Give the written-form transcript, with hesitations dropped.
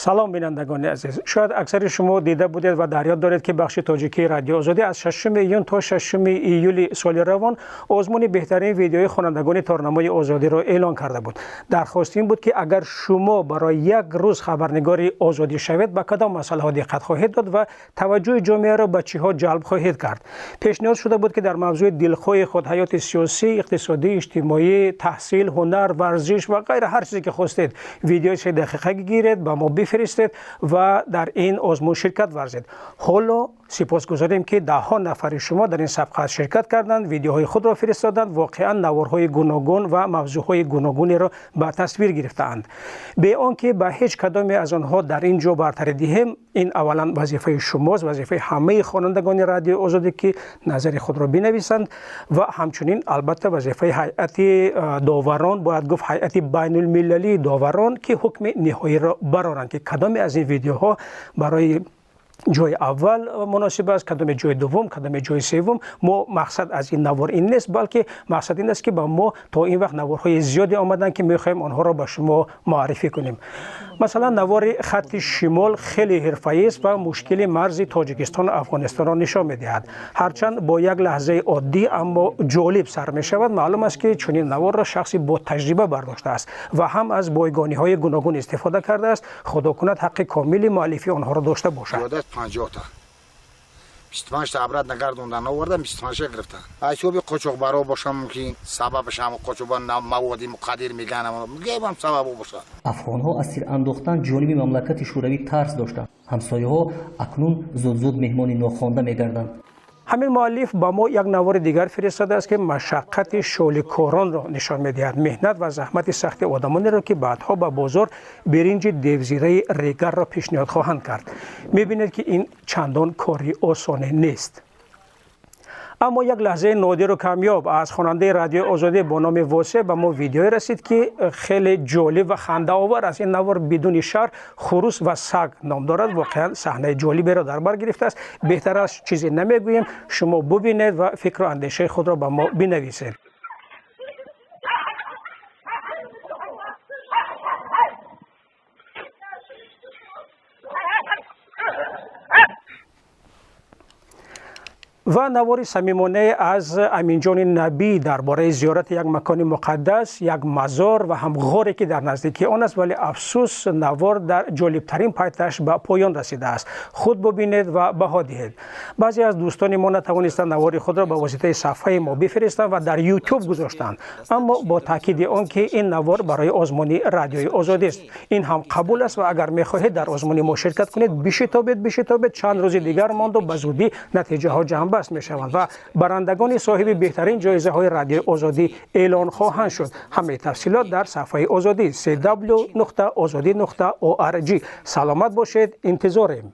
Салом, бинандагони азиз. Шояд аксари шумо дида будед ва дар ёд доред, ки бахши тоҷикии Радиои Озодӣ аз 6 июн то 6 июли соли равон озмуни беҳтарин видеои хонандагони торнамои Озодиро эълон карда буд. Дархост ин буд, ки агар шумо барои як рӯз хабарнигори Озодӣ шавед, ба кадом масъалаҳо диққат хоҳед дод ва таваҷҷӯҳи ҷомеаро ба чиҳо ҷалб хоҳед кард. Пешниҳод шуда буд, ки дар мавзӯи дилхоҳи худ, ҳаёти сиёсӣ, иқтисодӣ, иҷтимоӣ, таҳсил, ҳунар, варзиш ва ғайра, ҳар чизе ки хостед, видеои 3 дақиқа гиред, ба мо бифиристед ва дар ин озмун ширкат варзед. Ҳоло сипосгузорем, ки даҳҳо нафари шумо дар ин сабқат ширкат карданд, видеоҳои худро фиристоданд. Воқеан наворҳои гуногун ва мавзӯъҳои гуногунеро ба тасвир гирифтаанд. Бе он ки ба ҳеҷ кадоме аз онҳо дар ин ҷо бартарӣ диҳем, ин аввалан вазифаи шумост, вазифаи ҳамаи хонандагони Радиои Озодӣ, ки назари худро бинависанд, ва ҳамчунин албатта вазифаи ҳайати доварон, бояд гуфт ҳайати байнулмилалии доварон, ки ҳукми ниҳоиро бароранд, ки кадоме аз ин видеоҳо барои ҷои аввал муносиб аст, кадоме ҷои дуввум, кадоме ҷои севум. Мо мақсад аз ин навор ин нест, балки мақсад ин аст, ки ба мо то ин вақт наворҳои зиёде омаданд, ки мехоҳем онҳоро ба шумо муаррифӣ кунем. Масалан, навори хатти шимол хеле ҳирфаӣ аст ва мушкили марзи Тоҷикистону Афғонистонро нишон медиҳад. Ҳарчанд бо як лаҳзаи оддӣ, аммо ҷолиб сар мешавад. Маълум аст, ки чунин наворро шахси бо таҷриба бардоштааст ва ҳам аз бойгониҳои гуногун истифода кардааст. Худо кунад, ҳаққи комили муаллифи онҳоро дошта бошад. 50-та 25-та обратно гардондан, овардан, 25-та гирифтан. Ҳисоби қочоқбаро бошам, мумкин сабабаш ҳам қочоқбар, маводи муқаддир меган, мегӯям, сабаб бошад. Афғонҳо аз тир андохтан ҷониби мамлакати Шӯравӣ тарс доштанд. Ҳамсояҳо акнун зуд-зуд меҳмони нохонда мегарданд. Ҳамин муаллиф ба мо як навори дигар фиристодааст, ки машаққати шоликоронро нишон медиҳад, меҳнат ва заҳмати сахти одамонеро, ки баъдҳо ба бозор биринҷи девзираи регарро пешниҳод хоҳанд кард. Мебинед, ки ин чандон кори осоне нест. Аммо як лаҳзаи нодиру камёб аз хонандаи Радиои Озодӣ бо номи Восе ба мо видеое расид, ки хеле ҷолиб ва хандаовар аст. Ин навор бидуни шарҳ «Хурус ва саг» ном дорад. Воқеан саҳнаи ҷолиберо дар бар гирифтааст. Беҳтар аст чизе намегӯем, шумо бубинед ва фикру андешаи худро ба мо бинависед. Ва навори самимонае аз Аминҷони Набӣ дар бораи зиёрати як макони муқаддас, як мазор ва ҳам ғоре, ки дар наздикии он аст, вале афсӯс, навор дар ҷолибтарин пайташ ба поён расидааст. Худ бубинед ва баҳо диҳед. Баъзе аз дӯстони мо натавонистанд навори худро ба воситаи сафҳаи мо бифиристанд ва дар Ютуб гузоштанд, аммо бо таъкиди он ки ин навор барои озмуни Радиои Озодист. Ин ҳам қабул аст ва агар мехоҳед дар озмуни мо ширкат кунед, бишитобед, бишитобед, чанд рӯзи дигар монду ба зудӣ натиҷаҳо ҷамъбаст мешаванд ва барандагони соҳиби беҳтарин ҷоизаҳои Радиои Озодӣ эълон хоҳанд шуд. Ҳамаи тафсилот дар саҳфаи Озодӣ, cw.ozodi.org. Саломат бошед, интизорем.